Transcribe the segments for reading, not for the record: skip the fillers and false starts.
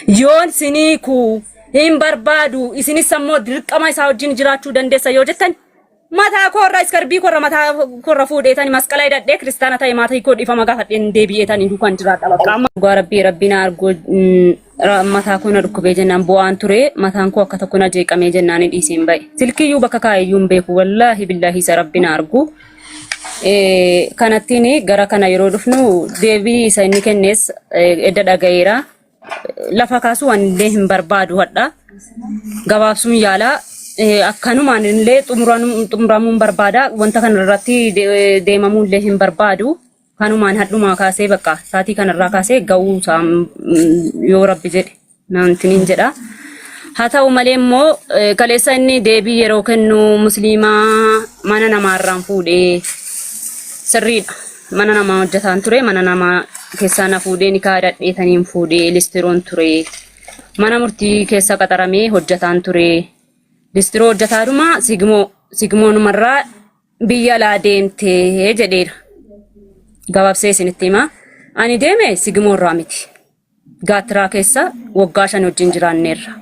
Yoon siniiku hin barbaadu isinis ammoo dirqama isaa wajjin jiraachuu dandeessa yoo jettan mataa koorra iskarbii koorra mataa koorra fuudheetani masqala hidhadhee kiristaana ta'e maatii koo dhiifama gaafadheen deebi'eetani duukaan jiraadha bakka amma. Dhugaa rabbii rabbii na argoo mataa koo na dhukkubee jennaan bu'aan ture mataan koo akka tokko na jeeqamee jennaan dhiiseen ba'e. Silkiyyuu bakka kaa'eyyuu hin beeku wallaahi billaahi isa rabbi na argu. Kanattiin gara kana yeroo dhufnu deebii isa inni kennes edda dhaga'eera. Lafa kaasuu waan illee hin barbaadu hadha. Gabaabsuun yaala. Akkanumaan illee xumuramuun barbaada. Wanta kana irratti deemamuu illee hin barbaadu. Kanumaan hadhumaa kaasee bakka saatii kanarraa kaasee ga'uu isaa yoo rabbi jedhe naantiniin jedha. Haa ta'u malee immoo kaleessa inni deebii yeroo kennu musliimaa mana namaarraan fuudhee sirriidha. Mana namaa hojjetaan ture mana namaa keessaa na fuudhee ni kaadhadheetaniin fuudhee listiroon ture. Mana murtii keessa qaxaramee hojjetaan ture. Listiroo hojjetaadhuma sigmoo sigmoonumarraa biyya alaa deemtee jedheera. Gabaabsee isinitti hima. Ani deeme sigimoorraa miti. Gaattiraa keessa waggaa 5 wajjin jiraanneerra.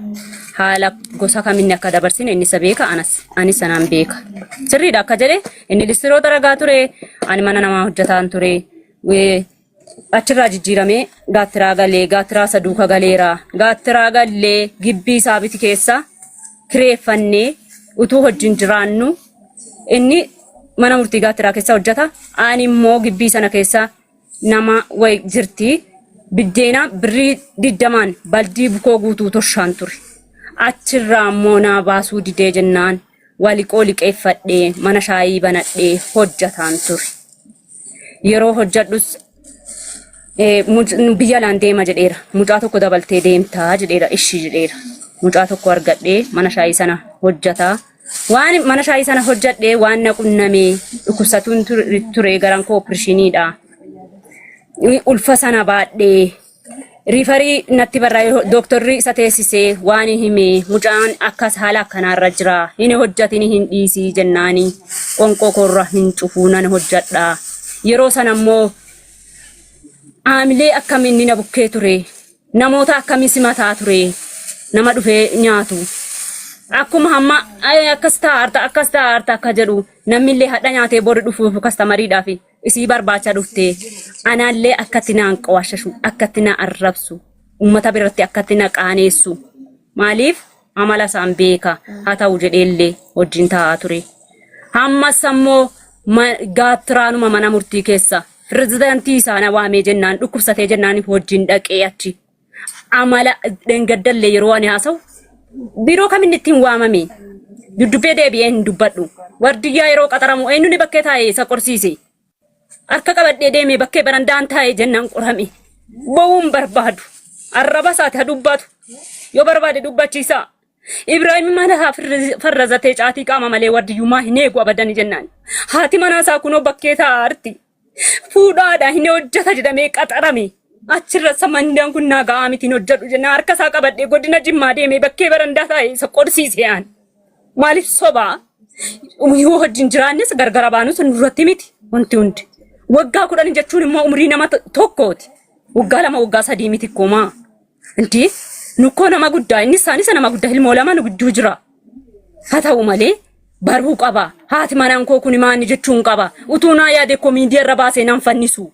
Haala gosa kaminni akka dabarsine inni isa beeka anas anis sanaan beeka. Sirriidha akka jedhe inni listiroo daragaa ture ani mana namaa hojjetaan ture. Achirraa jijjiiramee gaattiraa galee gaattiraa isa duuka galeera. Gaattiraa gallee gibbii isaa biti keessa kireeffannee utuu wajjin jiraannu inni mana murtii gaattiraa keessa hojjeta. Ani immoo gibbii sana keessa nama wayi jirti. Biddeena birrii digdamaan baldii bukoo guutuu toshaan ture. Achirraa immoo naa baasuu didee jennaan waliqoo liqeeffadhee mana shaayii banadhee hojjataan ture. Yeroo hojjadhus biyya alaan deema jedheera. Mucaa tokko dabaltee deemtaa jedheera. Ishi jedheera. Mucaa tokko argadhee mana shaayii sana hojjataa. Waan mana shaayii sana hojjadhee waan na qunnamee dhukkubsatuun ture garaan koo opereeshiniidha. Ulfa sana baadhee Riifarii natti barraa'e dooktorri isa teessisee waan hime mucaan akkas haala akkanaarra jira hin hojjatin hin dhiisii jennaani qonqoo koorra hin cufuu nan hojjadha. Yeroo sana immoo aamilee akkam inni na bukkee ture namoota akkamii simataa ture nama dhufee nyaatu. Akkuma hamma "Ay, akkas ta'a akkas ta'a akka jedhu namni illee hadha nyaatee booda dhufuuf kastamariidhaaf isii barbaacha dhufte anaallee akkatti naan qawaashashu akkatti na arrabsu ummata biratti akkatti na qaaneessu maaliif amala isaan beeka haa ta'u jedheellee wajjin taa'aa ture. Hammas ammoo gaattiraanuma mana murtii keessa pirezidaantii isaa na waamee jennaan dhukkubsatee jennaan wajjin dhaqee achi amala dhengaddallee yeroo ani haasa'u biiroo kaminni ittiin waamame duddubbee deebi'ee hin dubbadhu. Wardiyyaa yeroo qaxaramu eenyuun bakkee taa'ee isa qorsiise. Harka qabadhee deemee bakkee barandaan taa'ee jennaan qorame. Ba'uun barbaadu. Arraba isaati haa dubbatu. Yoo barbaade dubbachiisaa. Ibraahim mana isaa farrazatee caatii qaama malee wardiyyummaa hin eegu abadani jennaan. Haati manaa isaa kunoo bakkee taa'aarti. Fuudhaadha hin hojjeta jedhamee qaxarame. Achirra samandaan kun naa ga'aa miti hin hojjedhu jennaan harka isaa qabadhee godina Jimmaa deemee bakkee barandaa taa'ee isa qorsiise aan. Maaliif sobaa? Yoo wajjin jiraannes gargara baanus nurratti miti wanti hundi. Waggaa 10 jechuun immoo umrii nama tokkooti. Waggaa 2 waggaa 3 miti koomaa. Inti nukkoo nama guddaa inni isaanis nama guddaa ilmoo lama nu gidduu jira. Haa ta'u malee baruu qaba. Haati manaan koo kun maanni jechuun qaba. Utuu naa yaade koo miidiyaa irra baasee nan fannisu.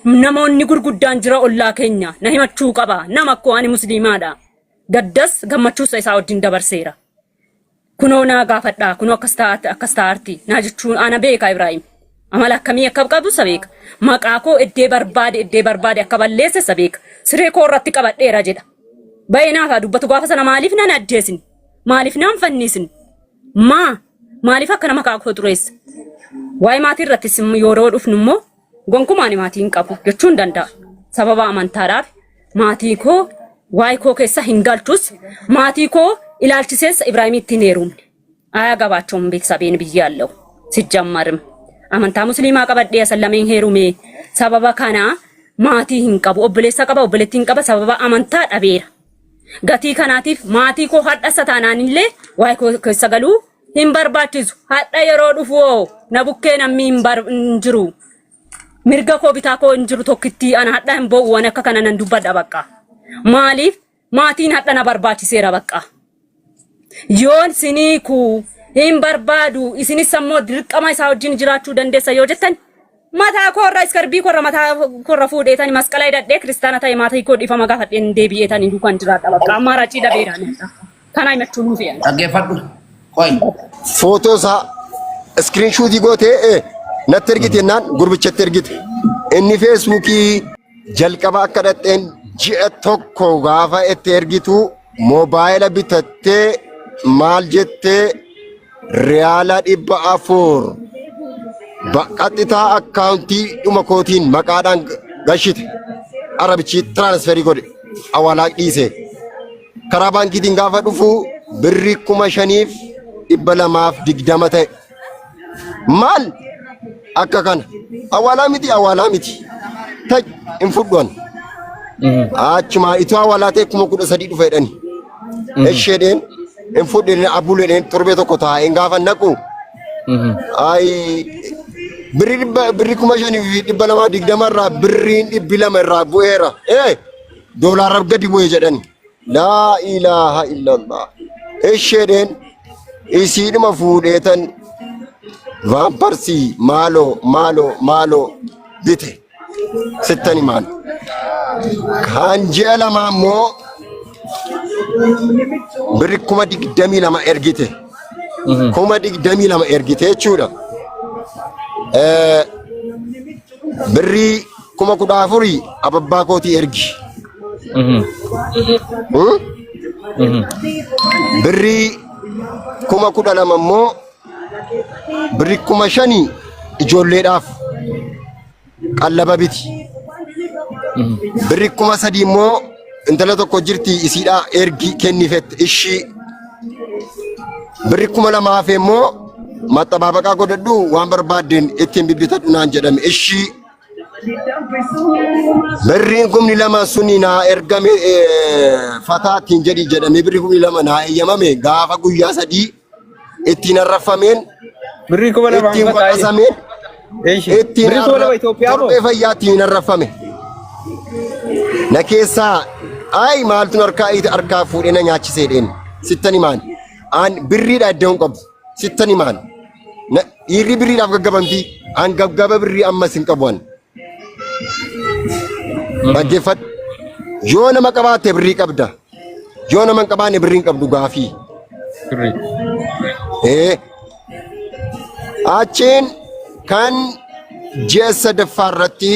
Namoonni gurguddaan jira ollaa keenya na himachuu qaba. Nama koo ani musliimaadha. Gaddas gammachuus isaa wajjin dabarseera. Kunoo naa gaafadhaa kunoo akkas ta'aatti akkas ta'aarti naa jechuun ana beeka Ibraahim. Amala akkamii akka qabu isa beeka. Maqaa koo eddee barbaade eddee barbaade akka balleesse isa beeka. Siree koo irratti qabadheera jedha. Ba'ee naaf haa dubbatu gaafa sana maaliif nan ajjeesni? Maaliif naan fannisni? Maa maaliif akka nama maqaa koo xureessa? Waa'ee maatii irrattis yeroo dhufnu immoo gonkumaa ani maatii hin qabu jechuun danda'a. Sababa amantaadhaaf maatii koo waa'ee koo keessa hin galchus maatii koo ilaalchisees Ibraahimitti hin heerumne. Ayaa ቤተሰቤን ብያለሁ። ሲጀመርም amantaa musliimaa qabadhee asallameen heerume sababa kana maatii hin qabu obboleessa qaba obboleettii hin qaba sababa amantaa dhabeera. Gatii kanaatiif maatii koo hadhasa taanaan illee waa'ee koo keessa galuu hin barbaachisu. Hadha yeroo dhufu hoo na bukkee namni hin hin jiru. Mirga koo bitaa koo hin jiru tokkittii ana hadha hin boo'u ani akka kana nan dubbadha bakka. Maaliif Maatiin hadha na barbaachiseera bakka. Yoon sinii kuu hin barbaadu isinis ammoo dirqama isaa wajjin jiraachuu dandeessa yoo jettan mataa koorra iskarbii koorra mataa koorra fuudheetani masqala hidhadhee kiristaana ta'e maatii koo dhiifama gaafadheen deebi'eetani duukaan jiraadha bakka amma raacii dhabeera. Kana himachuu nuuf yaala. Dhaggeeffadhu. Qoy. Footoo isaa iskiriinshuutii gootee natti ergite jennaan gurbichatti ergite. Inni feesbuukii jalqaba akka dhaqxeen ji'a tokko gaafa itti ergitu moobaayila bitattee maal jettee riyaala 400 qaxxitaa akkaawuntii dhuma kootiin maqaadhaan gashite. Arabichi tiraansferii godhe awaalaa dhiise. Karaa baankiitiin gaafa dhufu birrii 5220 ta'e. Maal akka kana awwaalaa miti awwaalaa miti taj hin fudhuan. Achumaa itoo awwaalaa ta'e 13,000 dhufa jedhani. Isheedheen hin fudheen abuleedheen torbee tokko taa'een gaafa naqu. Ayi birrii dhibba birrii 5220 irraa birriin 200 irraa bu'eera. Ee doolaara gadi bu'e jedhani. Laa ilaaha illallah. Isheedheen isiidhuma fuudheetan vaamparsii maaloo maaloo maaloo bite sittan himaan. Kan ji'a lamaa immoo birri 22,000 ergite. 22,000 ergite jechuudha. Birrii 14,000 ababbaa kootii ergi. Hmm? Birrii 12,000 immoo birrii 5,000 ijoolleedhaaf qallaba biti. Birrii 3,000 immoo intala tokko jirti isiidhaa ergi kennifette ishii. Birri 2,000 hafe immoo maxxabaabaqaa godhadhu waan barbaaddeen ittiin bibbitadhu naan jedhame ishii. Birriin 2,000 suni naa ergame fataa ittiin jedhi jedhame birri 2,000 naa eeyyamame gaafa guyyaa sadii ittiin arraffameen Birrii 2,000 ittiin fataa. baqasameen Eeshi. ittiin Birrii 2,000 Itoophiyaa moo? torbee fayyaa ittiin arraffame. Na keessaa ay maaltu harkaa harkaa fuudhee na nyaachisee dheen sittan himaan an birriidha iddoo hin qabu sittan himaan dhiirri birriidhaaf gaggabamti an gaggaba birrii ammas hin qabu an dhaggeeffadhu yoo nama qabaatte birrii qabda yoo nama hin qabaanne birrii hin qabdu gaafii. Sirrii. Ee. Achiin kan ji'a sadaffaa irratti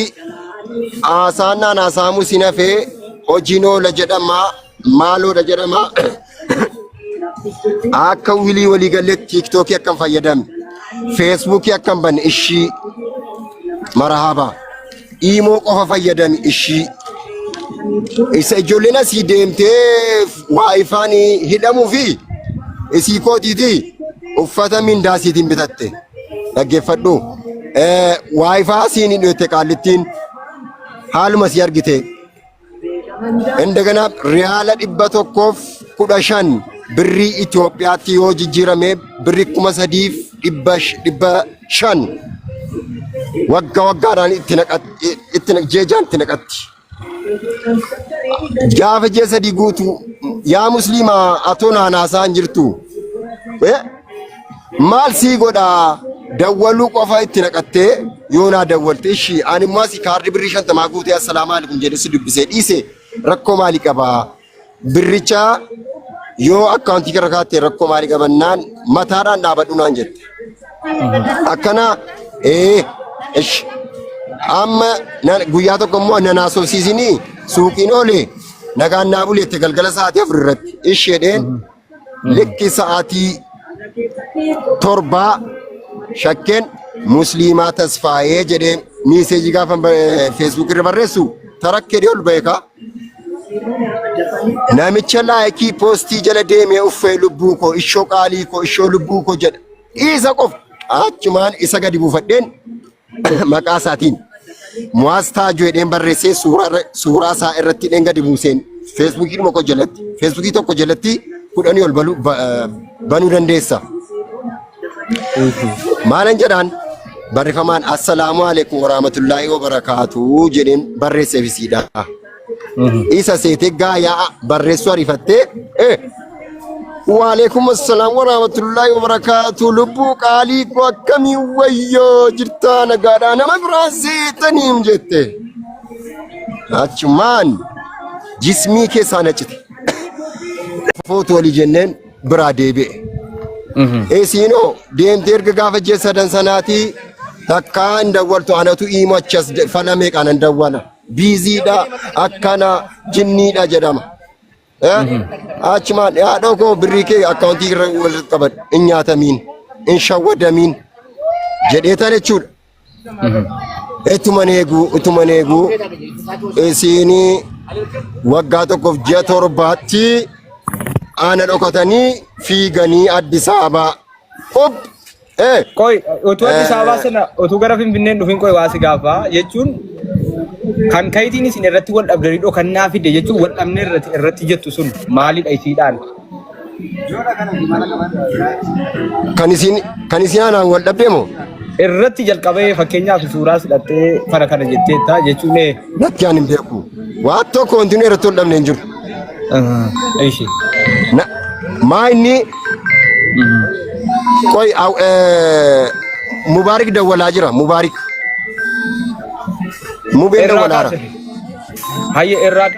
haasaan naan haasa'amu sin hafee hojiin oola jedhama maaloodha jedhama akka wilii walii galee tiiktookii akka hin fayyadamne feesbuukii akka hin banne ishii marahaba iimoo qofa fayyadami ishii isa ijoolleen asii deemtee waayifaan hidhamuu fi isii kootiiti uffata mindaa isiitiin bitatte dhaggeeffadhu waayifaa siin hidhette qaallittiin haaluma sii argite Indagana riyaala 115 birrii Itoophiyaatti yoo jijjiirame birri 3500 wagga waggaadhaan itti naqatti itti jeejaan itti naqatti. Gaafa ji'a sadii guutu yaa musliimaa atoo naan haasaa hin jirtu. Maal sii godhaa dawwaluu qofa itti naqattee yoo naa dawwalte ishii ani immoo asii kaardii birrii 50 guutee assalaamu alaikum jedhee si dubbisee dhiise rakkoo maalii qabaa birricha yoo akkaawuntii gara kaatte rakkoo maalii qabannaan mataadhaan dhaabadhu naan jette. Akkana ee ish amma guyyaa tokko immoo nan haasofsiisinii suuqiin oole nagaan naa buleette galgala sa'aatii 4 irratti isheedheen Likki sa'aatii torbaa shakkeen musliimaa tasfaayee jedhee miiseejii gaafa feesbuuk irra barreessu tarakkee ol beeka. Namicha laayikii poostii jala deemee uffee lubbuu koo ishoo qaalii koo ishoo lubbuu koo jedha. Isa qofa achumaan isa gadi buufadheen maqaa isaatiin Muwaaz Taajuu jedheen barreessee suuraa isaa irratti hidheen gadi buuseen feesbuukii tokko jalatti feesbuukii tokko jalatti 10 ol banuu dandeessa. Maalan jedhaan barreeffamaan assalaamu alaikum warahmatullaahi wabarakaatuu jedheen barreesseef isiidha. Isa seetee gaayaa barreessuu ariifattee Waalaikum assalaam warahmatullahi wabarakaatu lubbuu qaalii koo akkamii wayyoo jirtaa nagaadhaa nama biraa seetaniim jette. Achumaan jismii keessaa na cite. Footoo walii jenneen biraa deebi'e. Isiinoo deemtee erga gaafa ji'a sadan sanaatii takkaa hin dawwaltu anatu iimo achi as fala meeqaan hin dawwala. Biiziidha akkana jinniidha jedhama. Achumaan haadhoo koo birrii kee akkaawuntii irra walitti qabadhu hin nyaatamiin hin shawwadamiin jedhee tan jechuudha. Ittuman eeguu ittuman eeguu isiinii waggaa tokkoof ji'a torbaatti ana dhokatanii fiiganii Addis Ababaa. Up! Qoy utuu Addis Ababaa sana utuu gara Finfinneen dhufin qoy waa si gaafaa jechuun kan kayitiin isin irratti wal dhabdanii dhokannaa fide jechuun wal dhabne irratti irratti jettu sun maalidha isiidhaan? Kan isin anaan wal dhabdee moo? Irratti jalqabee fakkeenyaaf suuraa sidhattee kana kana jetteetta jechuun Lakki ani hin beeku. Waa tokko wanti nu irratti wal dhabne hin jiru. Ishi. Maa inni qoy Mubaarik dawwalaa jira Mubaarik. Mubeen Irraa dawwalaara. kaase. Hayya irraa